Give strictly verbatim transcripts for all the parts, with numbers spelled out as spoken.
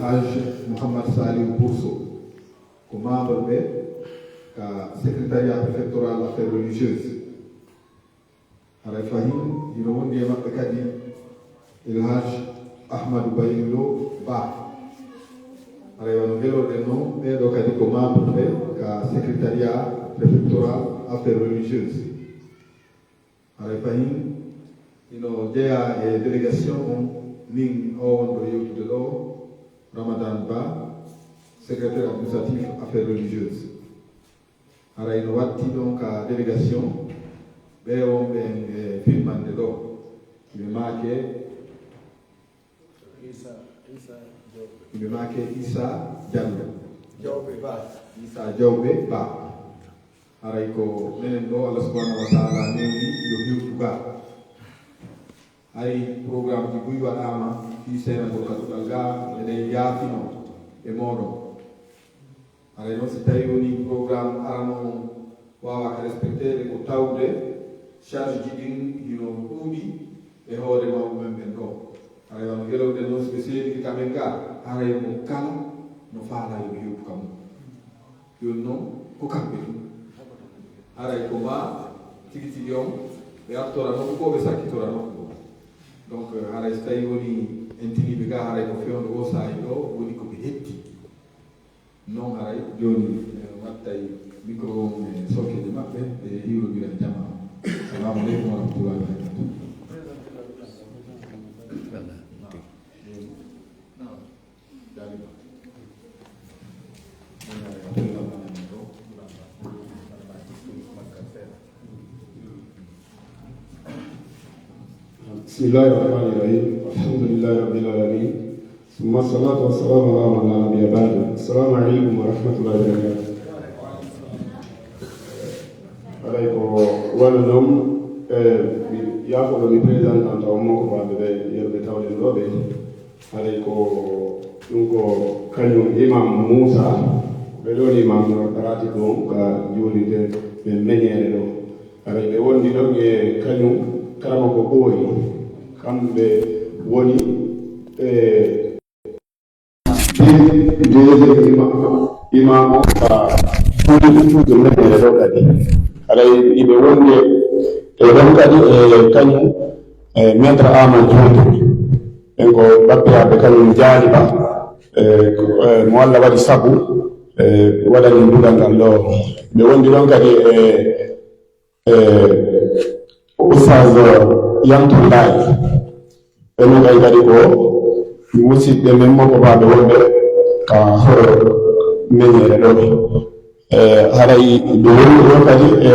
Haj Mouhammad Saliou Bourso, ko membre ɓe ka secrétariat préfectoral affaires religieuses. Haray fahin hino wondi e maɓɓe kadi El Haj Ahmadou Baylo Ba. Haray wano gelorɗen non, ɓee ɗoo kadi ko membre ɓe ka secrétariat préfectoral affaires religieuses. Haray fahin hino jeyaa e délégation on, min oo wonɗo yewtude ɗoo, Ramadan Ba, secrétaire administratif affaires religieuses. Haray no watti ɗon ka délégation, ɓee wonɓe en e filmande ɗoo. Ɓe maake Isa, Isa Jawbe. Ɓe maake Isa Jallo. Jawbe Ba. Isa Jawbe Ba. Haray ko menen ɗoo, Allah subhanahu wa ta'ala newni yo hewtu ga. Hay programme ji buy waɗaama fii seenagol ka duɗal ga, eɗen yaafino e mooɗon. Haray non, si tawii wonii programme arano on waawaaka respecteede, ko tawde charge ji ɗin hino ɗuuɗi e hoore mawɓe men ɓen ɗoo. Haray wano gelowɗen non, si ɓe seedike ka men ga, haray mo kala no faalaa yo ɓe hewtu ka mun. Jooni non, ko kamɓe tun. Haray ko maa tigi tigi on, ɓe artora nokku goo, ɓe sakkitora nokku goo. Donc, haray si tawii wonii en tiniiɓe ga, haray ko fewndo oo saa'i ɗoo woni ko ɓe hetti. Non haray jooni, eh, wattay micro on e sokkeeji maɓɓe, ɓe hiwrondira e jamaa. Assalamu aleykum wa rahmatullahi wa barakatuh. بسم الله الرحمن الرحيم. الحمد لله رب العالمين. ثم الصلاة والسلام على من لا نبي بعده. السلام عليكم ورحمة الله وبركاته. Haray ko wano non, eh, mi, yaafo ɗo mi présentant taw mo ko baɓe ɓe yerɓe tawɗen ɗo ɓe. Haray ko ɗum ko kañum Imam Moussa, ɓe ɗon Imam Ratib on ka juulirde men meñeere ɗo. Haray ɓe wondi ɗon e kañum Karamoko Ɓooyi. Kamɓe woni e deuxième imam, imam on ka juulirde meñeere ɗo kadi. Haray iɓe wondi e ɗon kadi e kañum e Maître Amadou Diouf. En ko bappiraaɓe kañum Jaali Ba, e, ko, e, mo Allah waɗi sabu, e, waɗani duɗal ngal ɗo. Ɓe wondi ɗon kadi e, e, Oustaz Yantullaay. Ɓen kay kadi ko musidɓe men mo ko baaɓe wonɓe ka horo meñeere ɗo. E, haray ɓe wondi ɗon kadi e,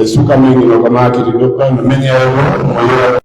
e suka men ino ko maakiti ɗo, no meñeere ɗo, mo yera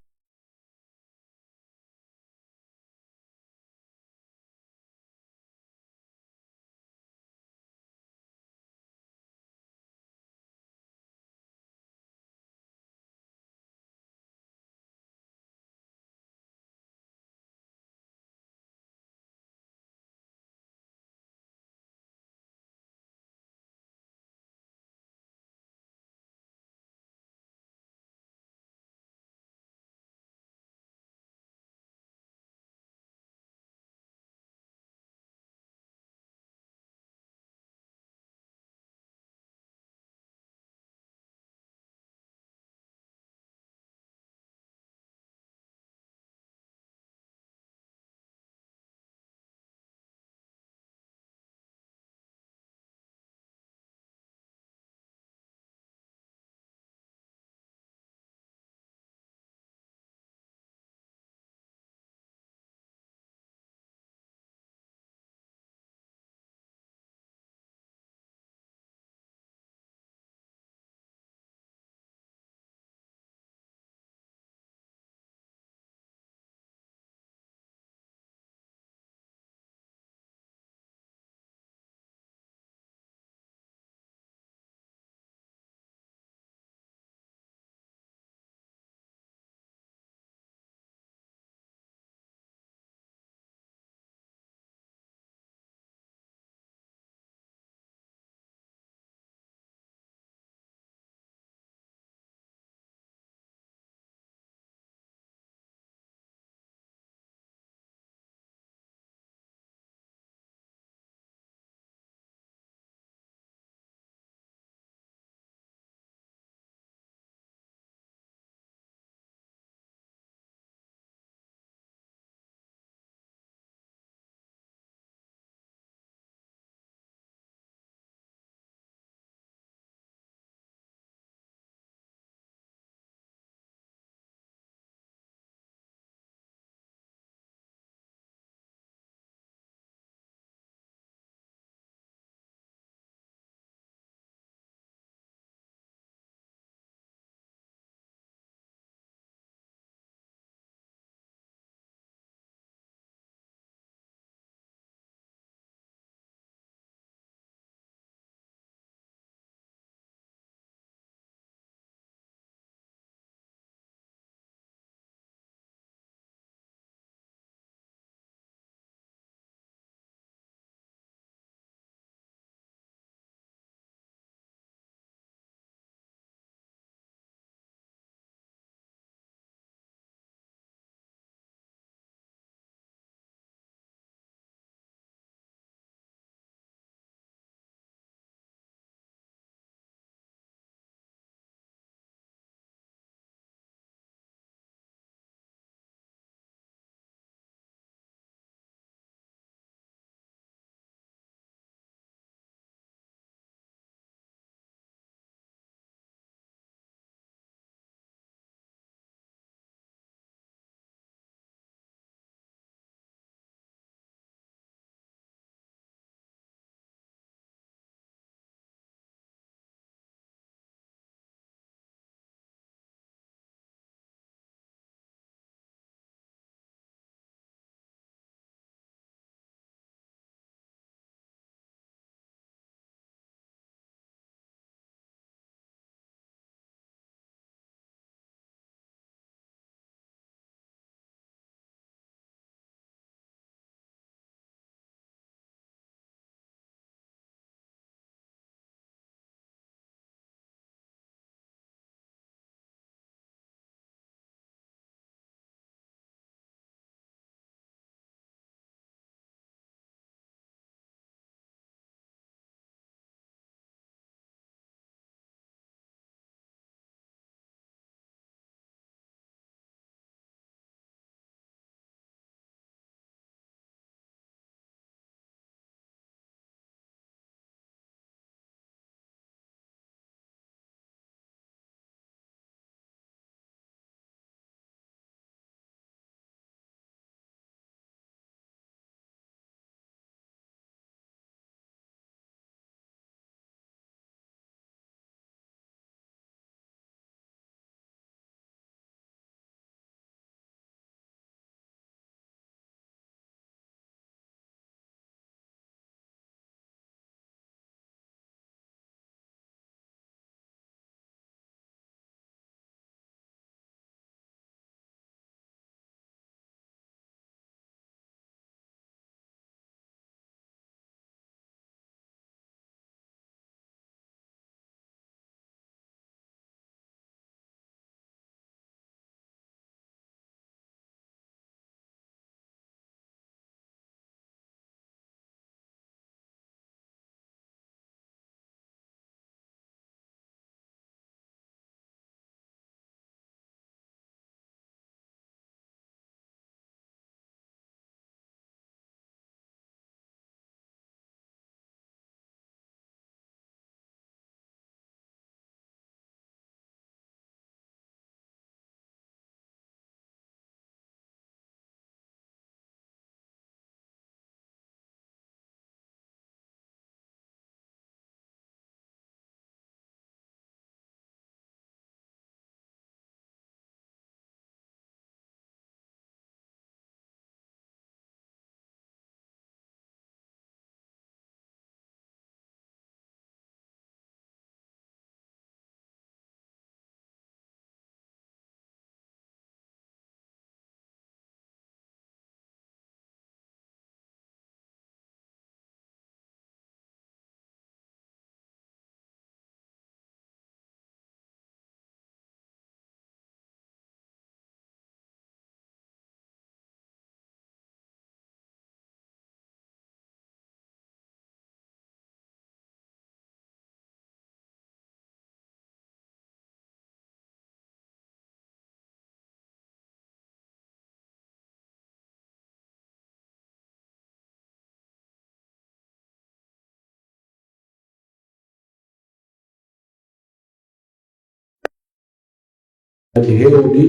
Kadi heewdi,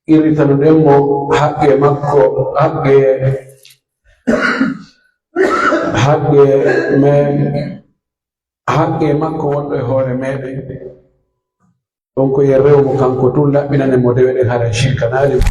qirritanoɗen mo haqqee makko, haqqee, haqqee men, haqqee makko wonɗo e hoore meɗen. Ɗon ko yen rew mo kanko tun, laɓɓinanen mo dewe ɗen, haray shirkanaali mo.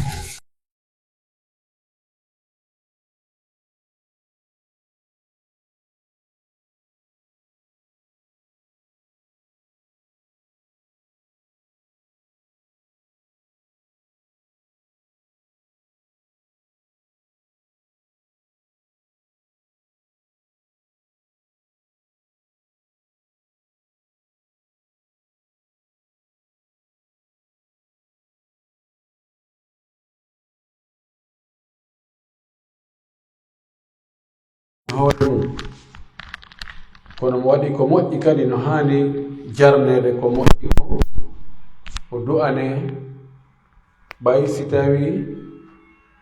Hoore mum. Kono mo waɗi ko moƴƴi kadi no haani jarneede ko moƴƴi kon, o du'anee, ɓay si tawii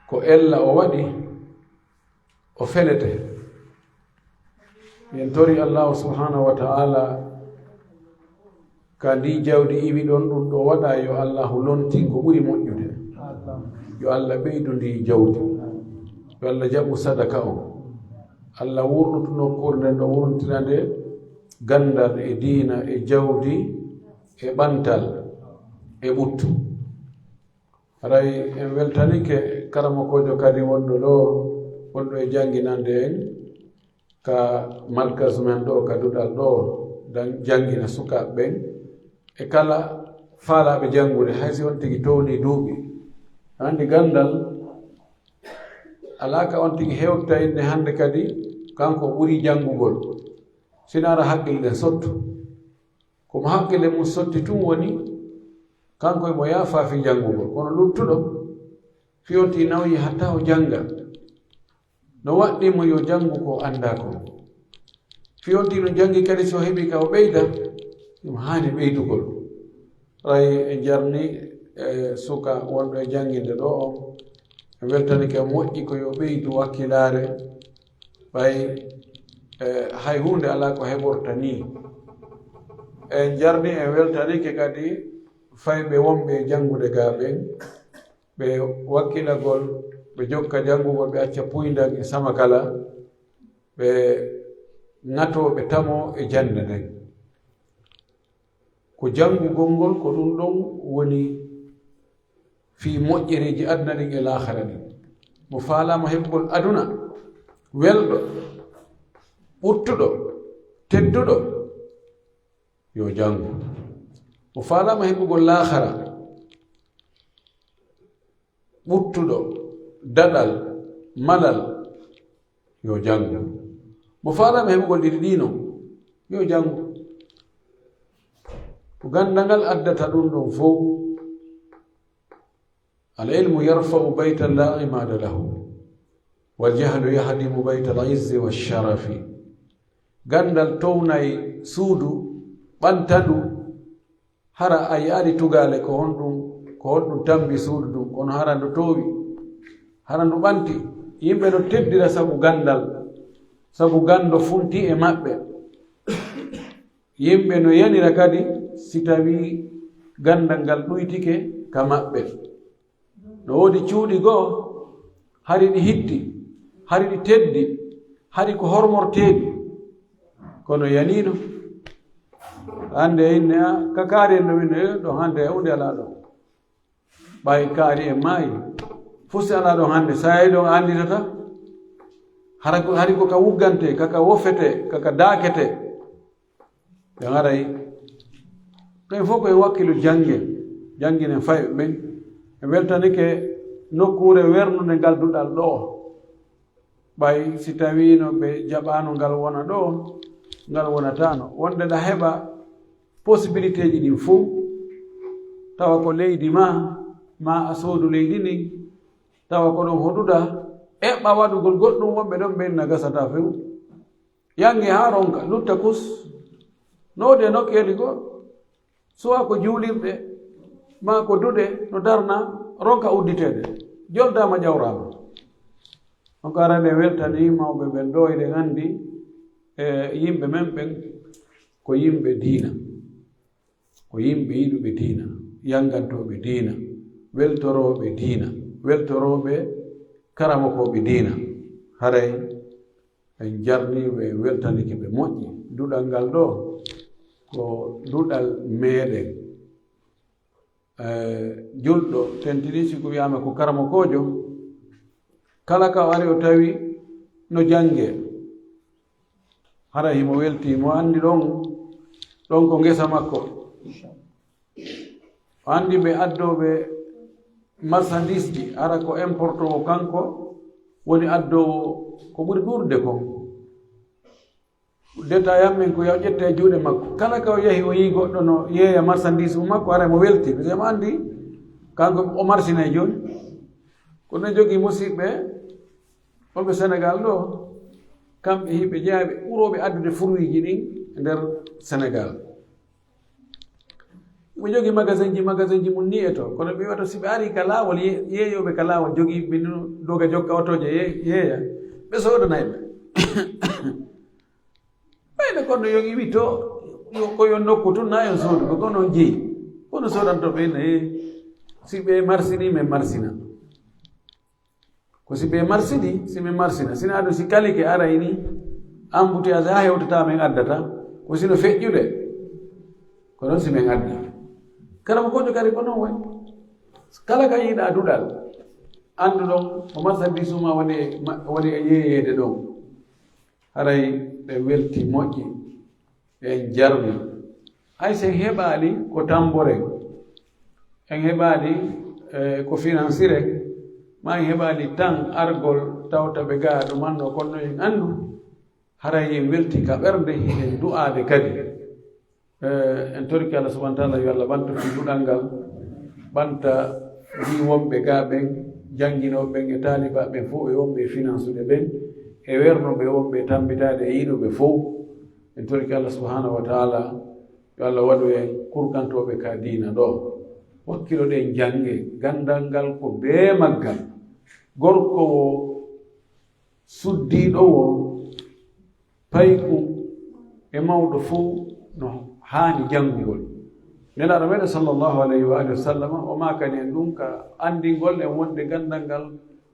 ko ella o waɗi, o felete. Yen tori Allaahu subhaanahu wa ta'aalaa ka ndii jawdi iwi ɗon, ɗun ɗoo waɗa, yo Allaahu lontin ko ɓuri moƴƴude. Yo Alla ɓeydu ndii jawdi. Yo Alla jaɓu sadaka on. Alla wurnutu nokkuure nden ɗo wurnitira nde ganndal e diina e jawdi e ɓantal e ɓuttu. Haray en weltanike karamokoojo kadi wonɗo ɗoo, wonɗo e jannginande en ka markaz men ɗoo, ka duɗal ɗoo, dan-, janngina sukaaɓe ɓen e kala faalaaɓe janngude, hay si on tigi townii duuɓi. Anndi ganndal alaa ka on tigi hewta innde hannde kadi, kanko o ɓurii janngugol. Sina ara haqqille ɗen sottu. Ko mo haqqille mun sotti tun woni, kanko e mo yaafaa fii janngugol. Kono luttuɗo, fii on tigi nawyi hatta o jannga. No waɗɗii mo yo janngu ko anndaa kon. Fii on tigi no janngi kadi, si o heɓii ka o ɓeyda, ɗun haani ɓeydugol. Ray en jarni, e, suka wonɗo e jannginde ɗoo on. En weltanike, moƴƴi ko yo ɓeydu wakkilaare. Ɓay, e, hay huunde alaa ko heɓorta nii. En jarni, en weltanike kadi fayɓe wonɓe e janngude gaa ɓen, ɓe wakkilagol, ɓe jokka janngugol, ɓe acca puyndan e samakala, ɓe ŋatoo, ɓe tamoo e jannde nden. Ko janngugol ngol, ko ɗun ɗon woni fii moƴƴereeji aduna ɗin e laakhara ɗin. Mo faalaama heɓugol aduna welɗo, ɓuttuɗo, tedduɗo, yo janngu. Mo faalaama heɓugol laakhara, ɓuttuɗo, daɗal, malal, yo janngu. Mo faalaama heɓugol ɗiɗi ɗii non, yo janngu. Ko ganndal ngal addata ɗun ɗon fow. Al ilmu yarfa'u baytan la imada lahu, wal jahlu yahdimu baytal izzi wash sharafi. Ganndal townay suudu, ɓanta ndu. Hara a yi'aali tugaale ko honɗun, ko honɗun tambi suudu ndun, kono hara ndu toowi, hara ndu ɓanti. Yimɓe no teddira sabu ganndal, sabu ganndo funti e maɓɓe. Yimɓe no yanira kadi si tawii ganndal ngal ɗuytike ka maɓɓe. No woodi cuuɗi goo, hari ɗi hitti, hari ɗi teddi, hari ko hormorteeɗi. Kono yaniino. Hannde inne, a, ka kaari en no winnde, "Eh, ɗon hannde huunde alaa ɗon." Ɓay kaari en maayi. Fusi alaa ɗon hannde, so a yii ɗon a annditata. Hara ko, hari ko ka wuggantee, ka ka wofetee, ka ka daaketee. Ɓe haray. Ɓen fof ko e wakkilu janngen, jannginen fayɓe ɓen. En weltanike nokkuure wernunde ngal duɗal ɗoo. Ɓay si tawiino ɓe jaɓaano ngal wona ɗoo, ngal wonataano. Wonde ɗa heɓa possibilité ji ɗin fof, tawa ko leydi maa, maa a soodu leydi ndin, tawa ko ɗon hoɗuɗaa, eɓɓa waɗugol goɗɗum, wonɓe ɗon ɓen na gasataa few. Yannge haa ronka, lutta kus. No woodi e nokkeeli goo, suwa ko juulirɗe, maa ko duɗe no darnaa, ronka udditeede. Joldaama, ƴawraama. Donc, aran en weltanii mawɓe ɓen ɗoo, eɗen anndi, e yimɓe men ɓen ko yimɓe diina. Ko yimɓe yiɗuɓe diina. yanngantooɓe diina, weltorooɓe diina, weltorooɓe karamokooɓe diina. Haray en jarnii ɓe, en weltanike ɓe moƴƴi. Duɗal ngal ɗoo ko duɗal meɗen. Eh, julɗo tentinii si ko wiyaama ko karamokoojo, kala ka o ari o tawi no janngee, hara himo weltii, mo anndi ɗon, ɗon ko ngesa makko. O anndi ɓe addooɓe marsandiisji, hara ko importoowo kanko woni addoowo ko ɓuri ɗuuɗude kon. Détaillant men ko yo ƴetta e juuɗe makko. Kala ka o yahi o yii goɗɗo no yeeya marsandiis um makko, hara mo weltii. Parce que mo anndi kanko o marsinay jooni. Kono jogii musiɓɓe wonɓe Senegal ɗoo, kamɓe hiɓe jeyaa ɓe ɓurooɓe addude fruitji ɗin e nder Senegal. Mo jogii magasinji, magasinji mun nii e to. Kono ɓe wiyata si ɓe arii ka laawol, ye-, yeeyooɓe ka laawol, jogii ɓe no doga jokka otooje ye-, yeeya, ɓe soodanay ɓe. Ɓayde kono yo iwi to, yo, ko yo nokku tun, na yo soodu, ko kono on jeyi. Kono soodanto ɓe ne, si ɓe marsini, men marsina. Ko si ɓe marsini, si men marsina. Sina ɗum si kalike aray ni, embouteillage haa hewtata men addata, ko sino feƴƴude. Ko non si men addi. Kala mo koƴo kadi ko non way. Kala ka yiɗa duɗal, anndu ɗon, ko marsandiisu ma woni e, ma-, woni e yeeyeede ɗon. Haray ɓe welti moƴƴi, ɓen jarni. Hay si en heɓaali ko tamboren, en heɓaali, eh, ko finansiren, ma en heɓaali tan argol tawta ɓe gaa ɗumanno, kono en anndu, haray en welti ka ɓernde, hiɗen du'aade kadi. Eh, en torike Allah subhanahu wa ta'ala, yo Allah ɓantu fii duɗal ngal, ɓanta fii wonɓe gaa ɓen, jannginooɓe ɓen e taalibaaɓe ɓen fow, e wonɓe e finansude ɓen, e wernooɓe, wonɓe e tambitaade e yiɗuɓe fow. En torike Allah subhanahu wa ta'ala, yo Allah waɗu en kurkantooɓe ka diina ɗoo. Wakkiloɗen jannge, ganndal ngal ko bee maggal. Gorko woo, suddiiɗo woo, payku e mawɗo fow no haani janngugol. Nelaaɗo meɗen sallallahu alayhi wa alihi wa sallam, o maakani en ɗum ka anndingol en wonde ganndal ngal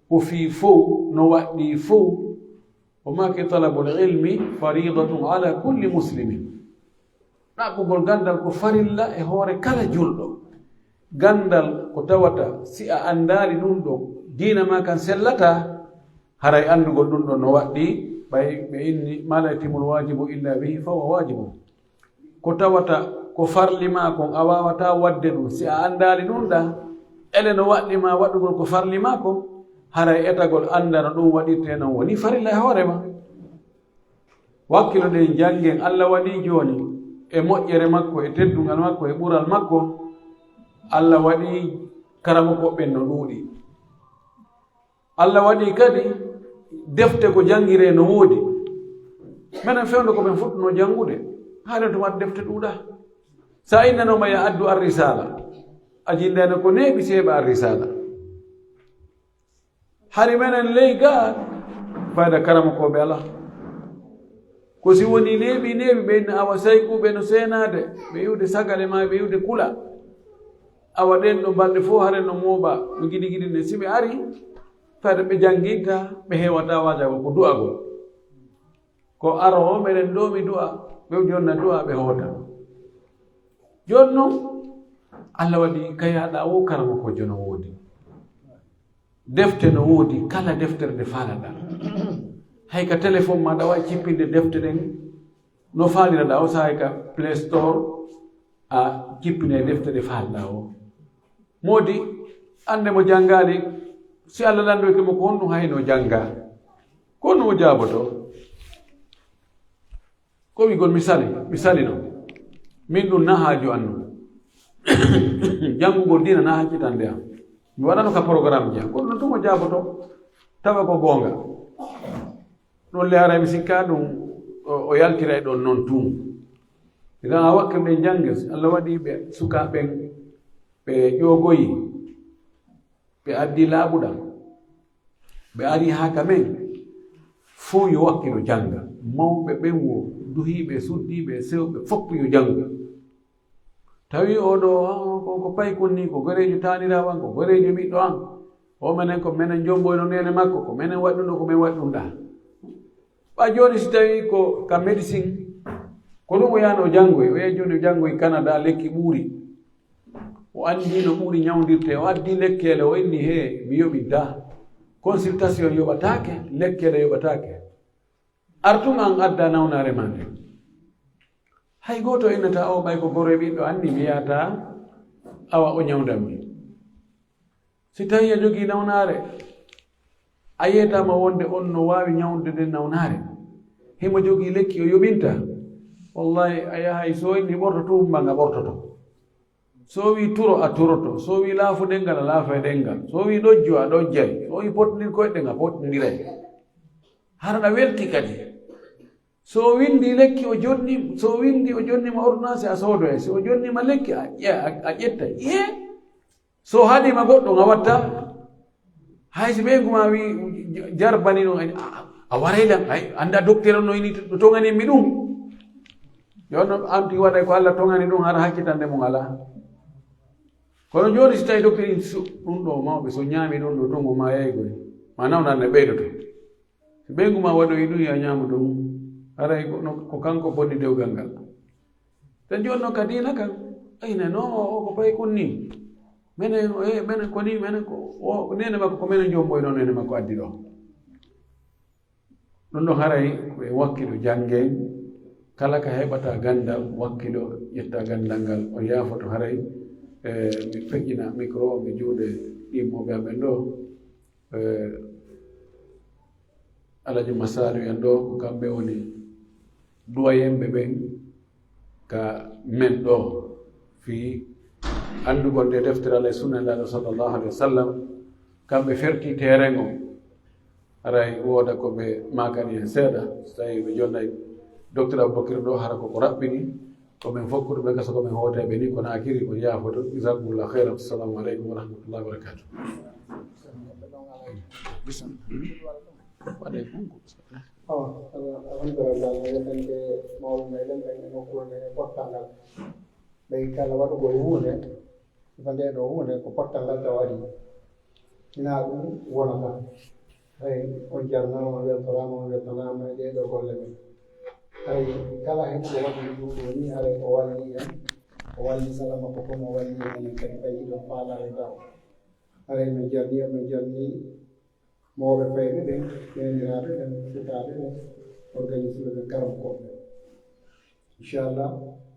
ko fii fow, no waɗɗii fow. O maaki, "Talabul ilmi faridatun ala kulli muslimin." Ɗaɓɓugol ganndal ko farilla e hoore kala julɗo. Ganndal ko tawata si a anndaali ɗum ɗon, diina maa kan sellataa, haray anndugol ɗum ɗon no waɗɗii, ɓay ɓe inni, "Ma la yatimul waajibu illa bihi, fa huwa waajibun." Ko tawata ko farli maa kon, a waawataa waɗde ɗum si a anndaali ɗum ɗaa, ele no waɗɗii maa waɗugol ko farli maa kon, haray etagol annda no ɗum waɗirtee non woni farilla e hoore maa. Wakkilo ɗen janngen, Allah waɗii jooni e moƴƴere makko, e teddungal makko, e ɓural makko, Allah waɗii karamokooɓe ɓen no ɗuuɗi. Allah waɗii kadi defte ko janngiree no woodi. Menen fewndo ko men fuɗɗunoo janngude, haalen to waɗ defte ɗuuɗaa. Sa innanooma ya addu Ar-Risaala, a jinndano ko neeɓi seeɓa Ar-Risaala. Hari menen ley gaa, fayda karamokooɓe alaa. Ko si woni neeɓi, neeɓi, ɓe inna awa saykuuɓe no seenaade, ɓe iwde sagale maa, ɓe iwde kula. Awa ɗen ɗo balɗe fof hare no mooɓa, no giɗi giɗi ne. Si ɓe ari, fayda ɓe jannginta, ɓe heewata waajagol ko du'agol. Ko aro o, meɗen ɗo mi du'a, ɓe jonna du'a, ɓe hoota. Jooni non, Allah waɗi ka yaaɗa o karamokoojo no woodi. Defte no woodi, kala deftere nde faalaɗaa. Hay ka téléphone maaɗa wawi cippinde defte ɗen no faaliraɗaa o, sa hay ka Play Store, a cippine defte ɗe faalɗaa o. Moodi, annde mo janngaali, si Allah lanndoyke mo ko honɗum hayno jannga, ko honɗum o jaaboto? Ko wi'gol mi sali, mi salino. Min ɗum na haaju an non. Janngugol diina na hakkitande am. Mi waɗano ka programme ji am. Kono ɗum tun o jaaboto, tawa ko goonga. Ɗum le haray mi sikka ɗum o, o yaltiray ɗon non tun. Idan a wakkil ɗen jannge, Allah waɗi ɓe sukaaɓe ɓen, ɓe ƴoogoyi, ɓe addi laaɓuɗam. Ɓe ari haa ka men, fow yo wakkilo jannga. Mawɓe ɓen wo, duhiiɓe, suddiiɓe, sewɓe, fow yo janngu. Tawi oo ɗoo, ko, ko paykun nii, ko goreejo taaniraawo an, ko goreejo ɓiɗɗo an. O menen ko menen jomboyno neene makko, ko menen waɗi ɗun ɗoo, ko men waɗi ɗun ɗaa. Ɓaa jooni si tawii ko ka médecine, ko ɗun o yaano o janngoyi, o yahi jooni o janngoyi Canada, lekki ɓuuri. O anndii no ɓuuri ñawndirtee, o addii lekkeele, o inni, "Hee, mi yoɓintaa. Consultation yoɓataake, lekkeele yoɓataake. Artun an addaa nawnaare maa nden." Hay gooto innataa o, ɓay ko goro e ɓiɗɗo an nii, mi yahataa, awa o ñawndan mi. Si tawii a jogii nawnaare, a yeetaama wonde on no waawi ñawndude nden nawnaare, himo jogii lekki o yoɓinta, wallahi a yahay, so inni ɓorto tuuba nga ɓortoto. So wii turo a turoto, so wii laafo ɗenngal a laafay ɗenngal, so wii ɗojjo a ɗojjay, so wii potndir koyɗe nga potndiray. Hara na welti kadi. So o windi lekki o jonni, so o windi o jonni ma ordonnance a soodoyay, so o jonni ma lekki a ƴe-, a, a ƴettay. Iye. So haɗii ma goɗɗo a watta. Hay si ɓeyngu maa wii jarbani ɗun, a, a waray lan, ay, annda docteur on no ini to-, toŋani mi ɗun. Yo no anti waɗay ko Alla toŋani ɗun, hara hakkitande mun alaa. Kono jooni si tawi docteur in su-, ɗun ɗoo mawɓe, so ñaami ɗun ɗoo tun, o maayay goy. Ma nawnan ne ɓeydoto. Si ɓeyngu maa waɗoyi ɗun, yo a ñaamu ɗun. Haray ko, no, ko kanko bonni dewgal ngal. Tan jooni non ka diina kan, ayne, no, o ko paykun nii. Menen, e, menen ko nii, menen ko, o, neene makko, ko menen jomboyno neene makko addi ɗoo. Ɗun ɗon haray ko e wakkilo janngen, kala ka heɓata ganndal, wakkilo ƴetta ganndal ngal, o yaafoto haray, e, mi feƴƴina micro o, mi juuɗe ɗimmoɓe amen ɗoo. Eh, Alaji Masalu en ɗoo, ko kamɓe woni duwayenɓe ɓen ka men ɗoo, fii anndugol nde deftere Allah e sunna Nulaaɗo sallallahu alaihi wa sallam. Kamɓe ferti terrain on. Haray wooda ko ɓe maakani hen seeɗa, so tawi ɓe jonnay Docteur Aboubacry ɗoo, hara ko ko raɓɓini. Ko men fof ko ɗum e gasa ko men hooteɓe ni, kono akiri ko yaafoto. Jazakumullahu khairan. Assalamu alaikum wa rahmatullahi wa barakatuh. Waɗe konko. Awa, alhamdulillah, no yettande mawɓe meɗen ɓen e nokkuure nde e pottal ngal. Ɓay kala waɗugol huunde, sifa nde ɗoo huunde ko pottal ngal tawa waɗi. Hinaa ɗum wonata. Hay on jarnaama, on weltoraama, on weltanaama e ɗee ɗoo golle men. Hay kala heɓuɗo waɗude ɗum ɗoo nii, haray o walli en, o walli sala makko kon, o walli en enen kadi, ɓay hiɗon faalaare taw. Haray min jarnii on, min jarnii mawɓe fayɓe ɓen, neeniraaɓe ɓen, sukaaɓe ɓen, organisme ɓen, karamokooɓe ɓen. Inchallah,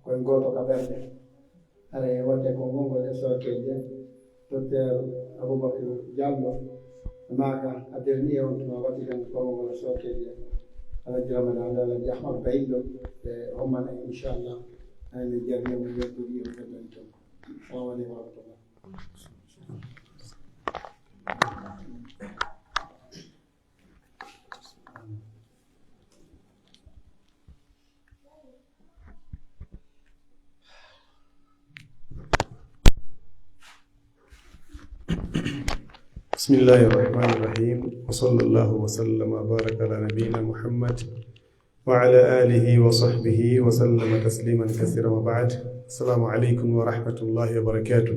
ko en gooto ka ɓerɗe. Haray watte konngol ngol e sookeeje, Docteur Aboubacry Diallo, maaka a dernier on tuma watti kan konngol ngol e sookeeje. Alaji Ramadan, Alaji Ahmad Bayillo, ɓe homman en, inchallah. Haray min jarnii on, min weltori on, weltori ton. Assalamu aleykum wa rahmatullah. بسم الله الرحمن الرحيم، وصلى الله وسلم وبارك على نبينا محمد وعلى آله وصحبه وسلم تسليما كثيرا، وبعد. السلام عليكم ورحمة الله وبركاته.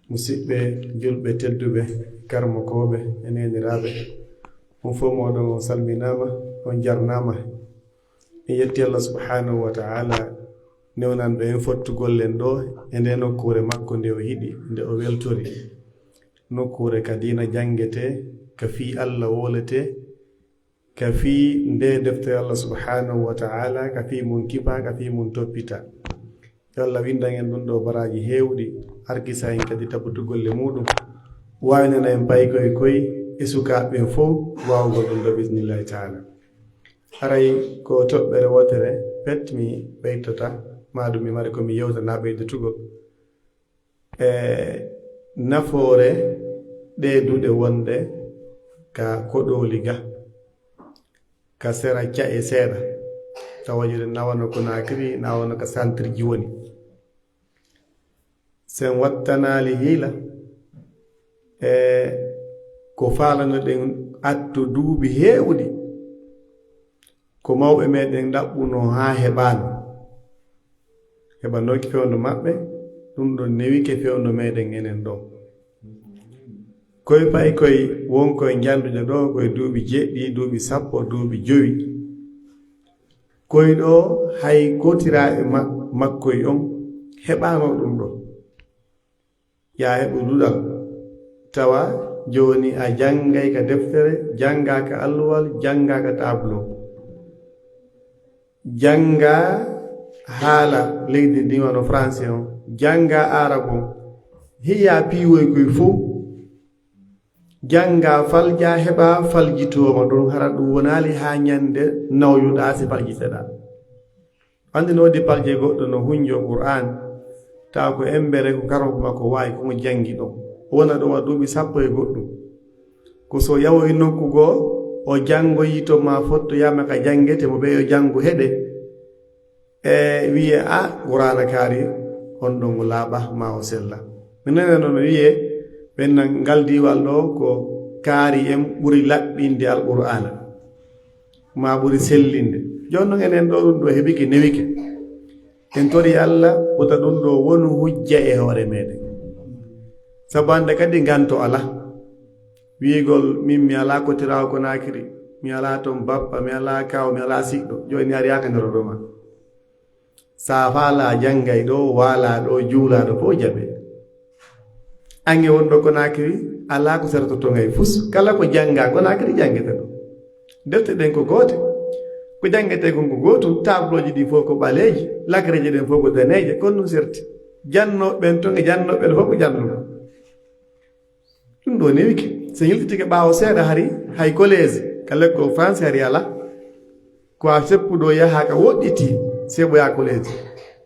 Musidɓe julɓe tedduɓe, karmokooɓe e neeniraaɓe, on fof mooɗon on salminaama, on jarnaama. En yetti Allah subhanahu wa ta'ala newnanɗo en fottugol en ɗoo e nde nokkuure makko nde o yiɗi, nde o weltori. Nokkuure ka diina janngetee, ka fii Allah wooletee, ka fii nde deftere Allah subhanahu wa ta'ala, ka fii mun kipa, ka fii mun toppita. Yo Allah windan en ɗum ɗoo baraaji heewɗi, arkisa en kadi tabbutu golle muuɗum, waawinana en paykoy koy e sukaaɓe ɓen fow waawugol ɗum ɗoo, bi idnillahi ta'ala. Haray ko toɓɓere wootere pet mi ɓeytota, maa ɗum mi mari ko mi yewta naa ɓeydotugol. E nafoore ɗee duɗe wonɗe ka koɗooli ga, ka sera ca'e seeɗa, tawa jooni na wano Konaakiri, na wano ka santirji woni. Sen wattanaali hiila, e ko faalanoɗen atto duuɓi heewuɗi, ko mawɓe meɗen ɗaɓɓunoo haa heɓaano. Heɓanooki fewndo maɓɓe, ɗum ɗon newike fewndo meɗen enen ɗoo. Koy pay koy won koy njannduɗo ɗoo koye duuɓi jeɗɗi, duuɓi sappo, duuɓi jowi. Koy ɗoo hay gootiraaɓe ma-, makkoy on heɓaano ɗum ɗoo. Yaa heɓu duɗal. Tawa jooni a janngay ka deftere, janngaa ka alluwal, janngaa ka tableau. Janngaa haala leydi ndi wano français on, janngaa arab on, hiya piiwoy koy fow, janngaa faljaa heɓaa faljitooma ɗum, hara ɗum wonaali haa ñannde nawyuɗaa si faljiteɗaa. Anndi no woodi palje goɗɗo no hunjo Qur'aan, tawa ko embere ko karamoko makko waawi ko mo janngi ɗon. O wona ɗon wa duuɓi sappo e goɗɗum. Ko so yawoyi nokku goo, o janngoyi to ma fottoyaama ka janngete mo ɓe yo janngu heɗe. E wi'e, "A, Qur'aana kaari, on ɗon o laaɓa ma o sella." Minen noon no wi'e, ɓen nan ngal diiwal ɗoo ko kaari en ɓuri laɓɓinde Alqur'aana. Maa ɓuri sellinde. Jooni non enen ɗoo ɗum ɗoo heɓike newike. En tori Alla wota ɗum ɗoo wonu hujja e hoore meɗen. Sabu hannde kadi nganto alaa. Wi'igol min mi alaa kotiraawo Konaakiri, mi alaa ton bappa, mi alaa kaaw, mi alaa siɗɗo. Jooni ari yaaka nder ɗoo ma. Sa faalaa janngay ɗoo, waalaa ɗoo, juulaa ɗoo, fof jaɓee. Ange wonɗo Konaakiri, alaa ko sertoto ngay fus. Kala ko janngaa Konaakiri, janngete ɗoo. Defte ɗen ko goote. Ko janngetee kon ko gootum, tablooji ɗin fof ko ɓaleeji, lakreeji ɗen fof ko daneeje, kon ɗum serti. Jannooɓe ɓen ton e jannooɓe ɓen fof ko jannuɓe. Ɗum ɗoo newike. So yiltitike ɓaawo seeɗa hari, hay kolees, ka lekkol français hari alaa. Ko a seppuɗo yaha ka woɗɗiti, sebo yaa kolees.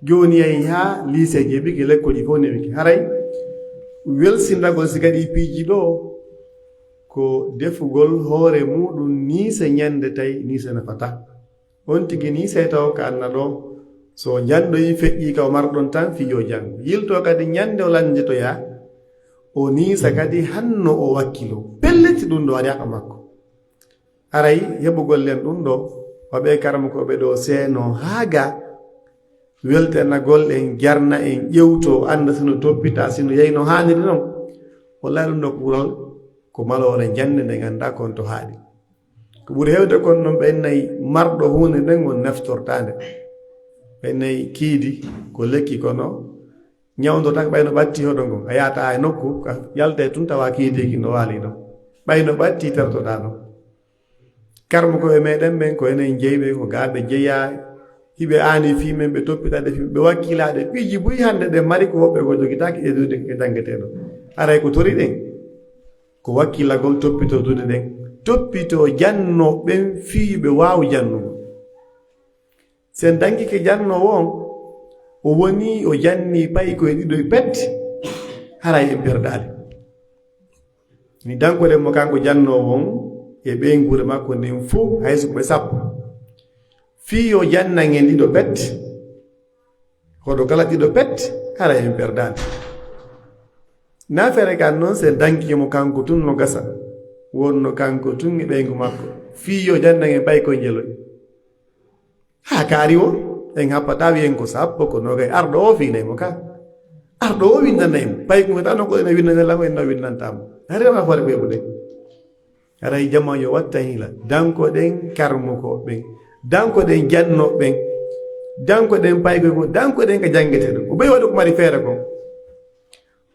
Jooni yahi haa liiseeji heɓike, lekkolji fof newike. Haray welsindagol si kadi piiji ɗoo, ko defugol hoore muuɗum niise ñannde tawi niise nafataa. On tigi niisay taw ka anna ɗoo. So janndoyi feƴƴii ka o marɗon tan fii yo janngu. Yiltoo kadi ñannde o lannditoyaa, o niisa kadi hanno o wakkiloo. Pellet ɗum ɗoo ari haqa makko. Haray heɓugol len ɗum ɗoo, wa ɓee karamokooɓe ɗoo seenoo haa ga weltanagol en, jarna en, ƴewtoo, annda si no toppitaa, si no yehi no haaniri non. Wallahi ɗum ɗoo ko ɓural, ko maloore jannde nde nganndaa kon to haaɗi. Ko ɓuri heewde kon non ɓen nay marɗo huunde nden on naftortaa nde. Ɓen nay kiidi ko lekki kono ñawndotake ɓay no ɓatti hoɗo ngon. A yaata e nokku, ka yaltay tun tawa kiidiiki no waali ɗon. Ɓay no ɓatti tertoɗaa non. Karmukooɓe meɗen ɓen ko enen jeyɓe, ko gaa ɓe jeyaa, hiɓe aani fii men, ɓe toppitaade fii men, ɓe wakkilaade. Piiji buy hannde ɗen mari ko woɓɓe goo jogitaaki e duude ko janngetee ɗon. Haray ko tori ɗen, ko wakkilagol toppitoo duude ɗen, toppitoo jannoo ɓen fii ɓe waawu jannugol. Sen dangike jannoowo on, o woni o jannii pay koye ɗiɗo e pet, haray en perdaali. Mi dankoɗen mo kanko jannoowo on e ɓeynguure makko nden fow, hay so ko ɓe sappo. Fii yo jannan en ɗiɗo pet, hoɗo kala ɗiɗo pet, haray en perdaali. Naa fere kan non, sen dankike mo kanko tun no gasa. Wonno kanko tun e ɓeyngu makko. Fii yo jannan en pay koye njeloy. Haa kaari o, en happataa wi'en ko sappo, ko noogay. Arɗo o fiinay mo ka. Arɗo o windanay mo. Pay ko tan ko ene windane lan, en no windantaa mo. Hari ma fore ɓe ɓuɗe. Haray jamaa yo watta hiila. Dankoɗen karmukooɓe ɓen. Dankoɗen jannooɓe ɓen. Dankoɗen paykoy ko. Dankoɗen ka janngetee ɗum. Ko ɓey waɗu ko mari feere kon.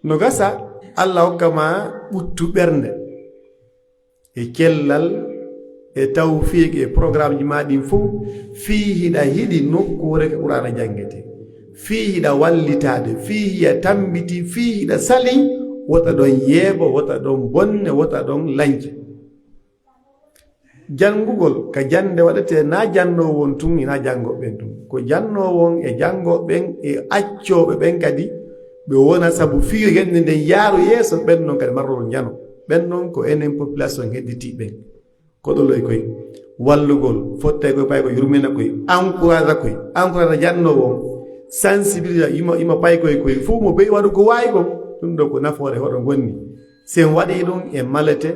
No gasa, Alla hokka ma ɓuttu ɓernde. E cellal, e tawfiiqi, e programmeji ma ɗin fow, fii hiɗa hiɗi nokkuure ka Qur'aana janngetee. Fii hiɗa wallitaade, fii hiya tammbiti, fii hiɗa sali, wota ɗon yeebo, wota ɗon bonne, wota ɗon lance. Janngugol ka jannde waɗetee, naa jannoowo on tun, hinaa janngooɓe ɓen tun. Ko jannoowo on e janngooɓe ɓen e accooɓe ɓen kadi, ɓe wona sabu fii yo yannde nden yaaru yeeso, ɓen non kadi marlol njano. Ɓen non ko enen population hedditii ɓen. Koɗoloy koy, wallugol, fottay koy, pay ko yurmina koy, encourage koy, encourage jannoowo on, sensibiliser, ima, ima pay koy koy, fow mo ɓey waɗu ko waawi kon, ɗum ɗoo ko nafoore hoɗo ngonni. Si en waɗii ɗum, en malete,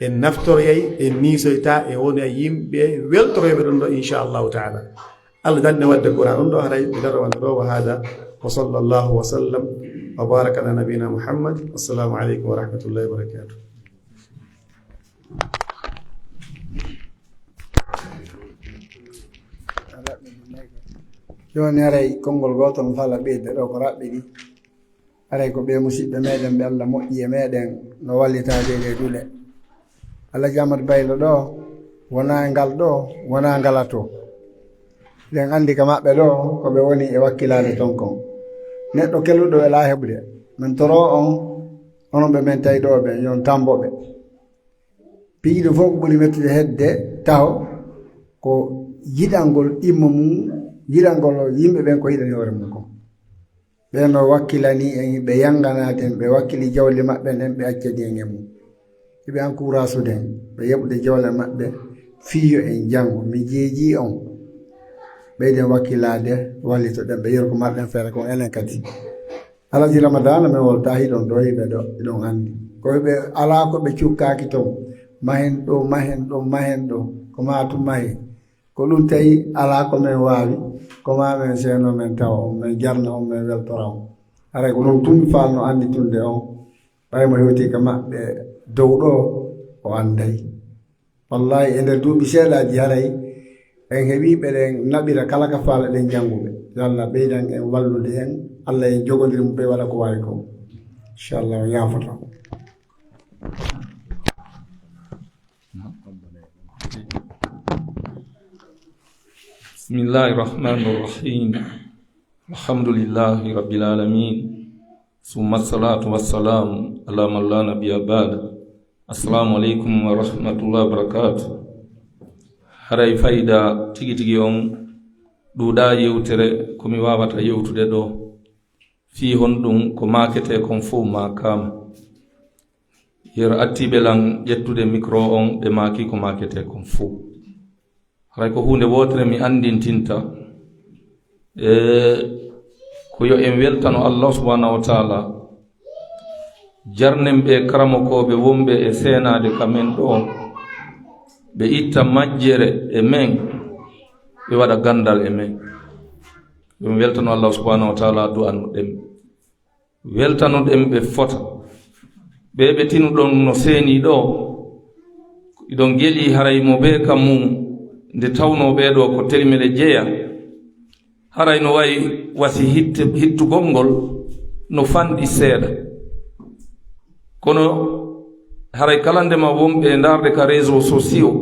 en naftoroyay, en niisoyta, en wonay yimɓe weltoroyɓe ɗum ɗoo, inchallahu taala. Allah danne wadde Qur'an ɗum ɗoo haray ɓe daro wonde ɗoo, wa hada. وصلى الله وسلم وبارك على نبينا محمد. والسلام عليكم ورحمة الله وبركاته. Jooni haray konngol gootol mi fala ɓeyda ɗoo ko raɓɓiɗi. Haray ko ɓee musiɓɓe meɗen ɓe Alla moƴƴi e meɗen no wallitaade e ɗee duɗe. Alhaji Amadou Baylo ɗoo, wonaa e ngal ɗoo, wonaa ngala too. Eɗen anndi ka maɓɓe ɗoo, ko ɓe woni e wakkilaade ton kon. Neɗɗo keluɗo welaa heɓude. Min toroo on, onon ɓe men tawi ɗoo ɓe, yo on tambo ɓe. Piiji ɗin fof ko ɓuri mettude heɓde taho, ko yiɗangol ɗimmo mum, yiɗangol yimɓe ɓen ko yiɗani hoore mum kon. Ɓen no wakkilani en, ɓe yannganaade en, ɓe wakkili jawle maɓɓe nden, ɓe accani en e mum. Hiɓe encourageude en, ɓe yoɓude jawle maɓɓe, fii yo en janngu. Mi jeejii on, ɓeyden wakkilaade, wallitoɗen ɓe, yeru ko marɗen feere kon enen kadi. Alhaji Ramadana, men wolta hiɗon ɗo, hiɓe ɗo, hiɗon anndi. Ko ɓe alaa ko ɓe cukkaaki ton. Mahen ɗo, mahen ɗo, mahen ɗo. Ko maa tun mahe. Ko ɗun tawi alaa ko men waawi. Ko maa men seeno, men tawa on, men jarna on, men weltora on. Haray ko ɗun tun faalno anndi tunde on. Ɓay mo hewti ka maɓɓe dow ɗo, o annday. Wallaahi, e nder duuɓi seeɗaaji, haray en heɓii ɓeɗen naɓira kala ka faalaɗen jannguɓe. Yo Allah ɓeydan en wallude en, Allah en jogondir mo ɓe waɗa ko waawi kon. Inchallah, o yaafoto. بسم الله الرحمن الرحيم. الحمد لله رب العالمين. ثم الصلاة والسلام على من لا نبي بعده. السلام عليكم ورحمة الله وبركاته. Haray fayda tigi tigi on ɗuuɗaa yewtere ko mi waawata yewtude ɗoo. Fii honɗun ko maaketee kon fow maakaama. Yer attiiɓe lan ƴettude mikro on, ɓe maaki ko maaketee kon fow. Haray ko huunde wootere mi anndintinta, e ko yo en weltano Allah subhanahu wa taala, jarnen ɓe karamokooɓe wonɓe e seenaade ka men ɗoo, ɓe itta majjere e men, ɓe waɗa ganndal e men. Yo en weltano Allah subhanahu wa taala, du'anoɗen. Weltanoɗen ɓe fota. Ɓee ɓe tinuɗon no seenii ɗoo, hiɗon gelii haray mo bee ka mum nde tawnoo ɓee ɗoo ko telimele jeya. Haray no wayi wasi hitte-, hittugol ngol no fanɗi seeɗa. Kono haray kala nde ma wonɓe ndaarde ka réseaux sociaux,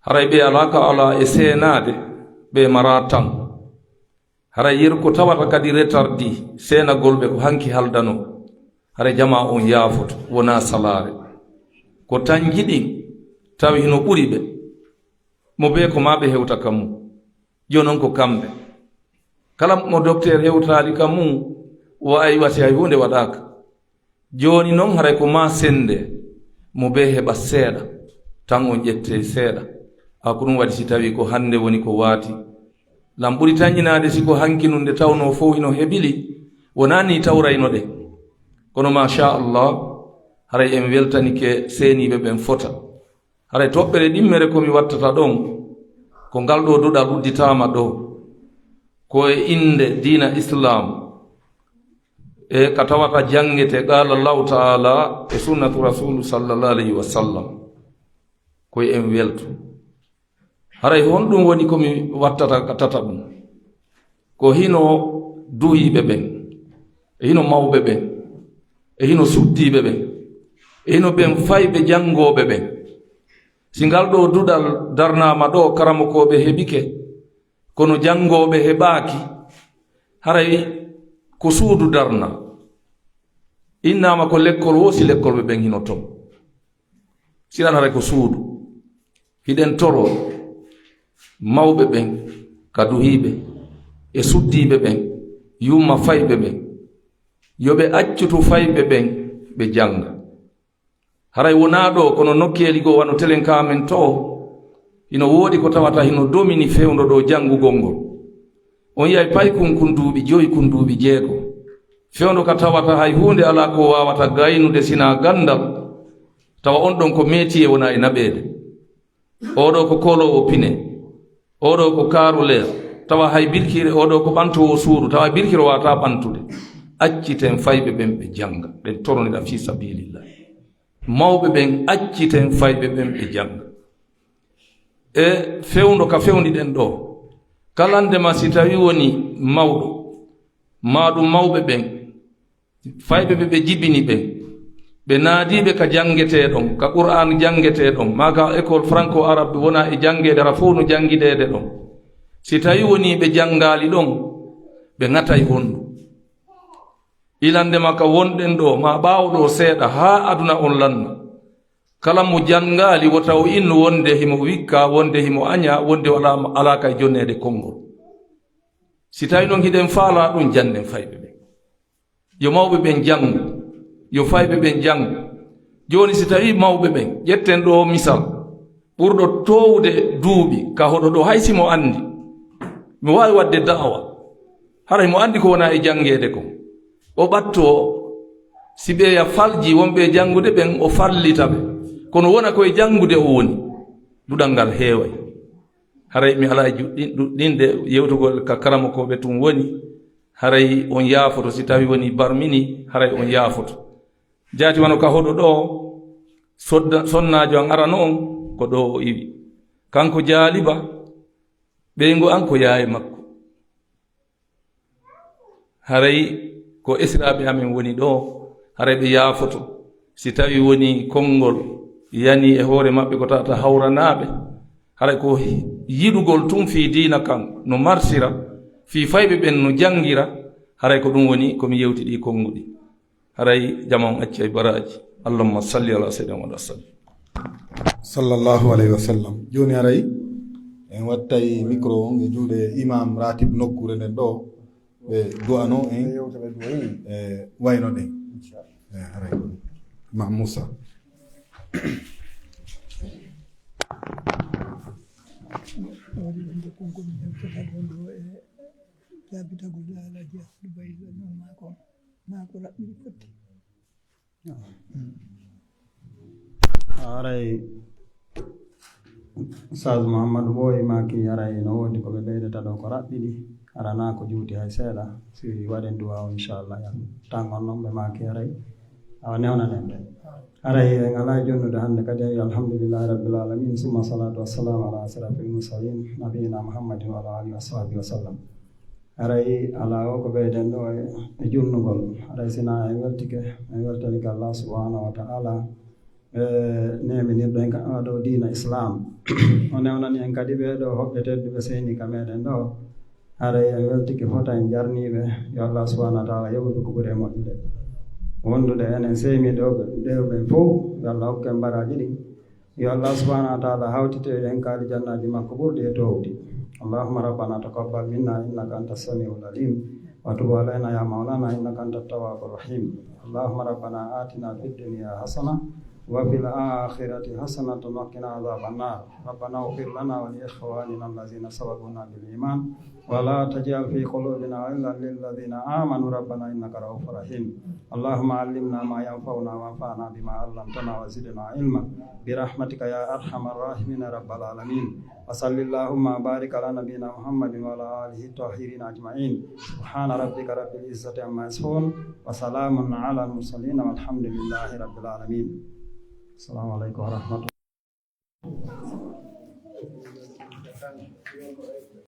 haray ɓe alaa ka alaa e seenaade, ɓe maraa tan. Haray yeru ko tawata kadi retardi seenagol ɓe ko hanki haldanoo. Haray jamaa on yaafoto, wonaa salaare. Ko tan jiɗin tawi hino ɓuri ɓe. Mo bee ko maa ɓe hewta ka mum. Jooni non ko kamɓe. Kala mo docteur hewtaali ka mum, o ay wasi hay huunde waɗaaka. Jooni non, haray ko maa sende, mo bee heɓa seeɗa, tan on ƴette seeɗa. A ko ɗum waɗi si tawii ko hannde woni ko waati. Lan ɓuri tanƴinaade si ko hanki nun nde tawnoo fow hino heɓili, wonaa nii tawraynoɗen. Kono, maa sha Allah, haray en weltanike seeniiɓe ɓen fota. Haray toɓɓere ɗimmere ko mi wattata ɗon, ko ngal ɗoo duɗal udditaama ɗoo. Ko e innde diina Islaam, e ka tawata janngete qaala Allahu Ta'ala e sunnatu Rasuulu sallallahu alayhi wa sallam. Ko en weltu. Haray honɗum woni ko mi wattata ka tataɓum? Ko hino duhiiɓe ɓen, e hino mawɓe ɓen, e hino suddiiɓe ɓen, e hino ɓen fayɓe janngooɓe ɓen. Si ngal ɗoo duɗal darnaama ɗoo, karamokooɓe heɓike, kono janngooɓe heɓaaki, haray ko suudu darna. Innaama ko lekkol woo, si lekkolɓe ɓen hino ton. Silan haray ko suudu. Hiɗen toroo mawɓe ɓen ka duhiiɓe, e suddiiɓe ɓen, yumma fayɓe ɓen, yo ɓe accutu fayɓe ɓen, ɓe jannga. Haray wonaa ɗoo, kono nokkeeli goo wano telen ka men too, hino woodi ko tawata hino domini fewndo ɗoo janngugol ngol. On yi'ay paykun kun duuɓi jowi, kun duuɓi jeego. Fewndo ka tawata hay huunde alaa ko waawata gaynude sinaa ganndal, tawa on ɗon ko métier wonaa e naɓeede. Oo ɗoo ko kooloowo pine, oo ɗoo ko kaaruleer, Tawa hay birkiire oo ɗoo ko ɓantoowo suudu, tawa birkiire waawataa ɓantude. Acciten fayɓe ɓen ɓe jannga, ɓen toronira fii sabiilillah. Mawɓe ɓen, acciten fayɓe ɓen ɓe jannga. E fewndo ka fewndiɗen ɗoo, kala ndema si tawii wonii mawɗo, maa ɗum mawɓe ɓen, fayɓe ɓe ɓe jibini ɓen, ɓe naadiiɓe ka janngetee ɗon, ka Qur'aan janngetee ɗon, maa ka école franco-arabe wona e janngeede, hara fow no janngideede ɗon. Si tawii wonii ɓe janngaali ɗon, ɓe ŋatay hondu. Ilande ma ka wonɗen ɗoo, maa ɓaawo ɗoo seeɗa, haa aduna on lanna. Kala mo janngaali, wota o innu wonde himo wikka, wonde himo aña, wonde o alaa, alaa kay jonneede konngol. Si tawii non hiɗen faalaa ɗum, jannden fayɓe ɓen. Yo mawɓe ɓen janngu, yo fayɓe ɓen janngu. Jooni, si tawii mawɓe ɓen, ƴetten ɗoo misal, ɓurɗo toowude duuɓi ka hoɗo ɗoo, hay si mo anndi, mo waawi waɗde da'awa, hara himo anndi ko wona e janngeede kon. O ɓattoo, si ɓeya faljii wonɓe e janngude ɓen, o fallita ɓe. Kono wona ko e janngude o woni, duɗal ngal heeway. Haray mi alaa e juɗɗin-, ɗuɗɗinde yewtugol ka karamokooɓe tun woni, haray on yaafoto, si tawii wonii barmini, haray on yaafoto. Jaati wano ka hoɗo ɗoo, sodda-, sonnaajo an arano on, ko ɗoo o iwi. Kanko Jaaliba, ɓeyngu an ko yaaye makko. Haray ko esiraaɓe amen woni ɗoo, haray ɓe yaafoto. Si tawii wonii konngol yanii e hoore maɓɓe ko tawata hawranaaɓe, haray ko yiɗugol tun fii diina kan no marsira, fii fayɓe ɓen no janngira, haray ko ɗum woni ko mi yewti ɗii konnguɗi. Haray jama on accay baraaji. Allahumma salli ala sayyidina Muhammad wa sallim. Sallallahu alayhi wa sallam. Jooni haray en wattay micro on e juuɗe imam ratib nokkuure nden ɗoo, ɓe du'ano en, e wayno ɗen. E, haray ko Imam Musa. Waɗi wonde konngol jabtata ɗon ɗoo e jaabitagol Alhaji Abdou Bayla non maa ko, maa ko raɓɓiɗi fotti. Haray Ustaz Muhammadu Ɓooyi maaki, haray no woodi ko ɓe ɓeydata ɗoo ko raɓɓiɗi, hara naa ko juuti hay seeɗa. Si waɗen duwaaw, inchallah, yalla. Tan on non ɓe maaki, haray awa newnanen ɓe. Haray en alaa e jonnude hannde kadi, haray alhamdulillahi rabbil alamin, summa salatu wassalamu ala ashrafil mursalin, nabiyina Muhammadin wa ala alihi wa sahbihi wa sallam. Haray alaa o ko ɓeyden ɗoo e, e junnugol. Haray si naa en weltike, en weltanike Allah subhanahu wa ta'ala, e neeminirɗo en ka ɗoo diina Islam. O newnani en kadi ɓee ɗoo hoɓɓe tedduɓe seyni ka meɗen ɗoo. Haray en weltike fota en jarniiɓe. Yo Allah subhanahu wa ta'ala yoɓu ɓe ko ɓuri e moƴƴude. Wondude enen seymi ɗoo ɓe, ɗoo ɓen fow, yo Allah hokku en baraaji ɗin. Yo Allah subhanahu wa ta'ala hawtite en ka aljannaaji makko ɓurɗi e toowdi. اللهم ربنا تقبل منا إنك أنت السميع العليم وتب علينا يا مولانا إنك أنت التواب الرحيم. اللهم ربنا آتنا في الدنيا حسنة وفي الآخرة حسنة وقنا عذاب النار. ربنا اغفر لنا ولإخواننا الذين سبقونا بالإيمان ولا تجعل في قلوبنا غلا للذين آمنوا ربنا إنك رؤوف رحيم. اللهم علمنا ما ينفعنا وانفعنا بما علمتنا وزدنا علما برحمتك يا أرحم الراحمين يا رب العالمين. وصل اللهم وبارك على نبينا محمد وعلى آله الطاهرين أجمعين. سبحان ربك رب العزة عما يصفون وسلام على المرسلين والحمد لله رب العالمين. السلام عليكم ورحمة الله.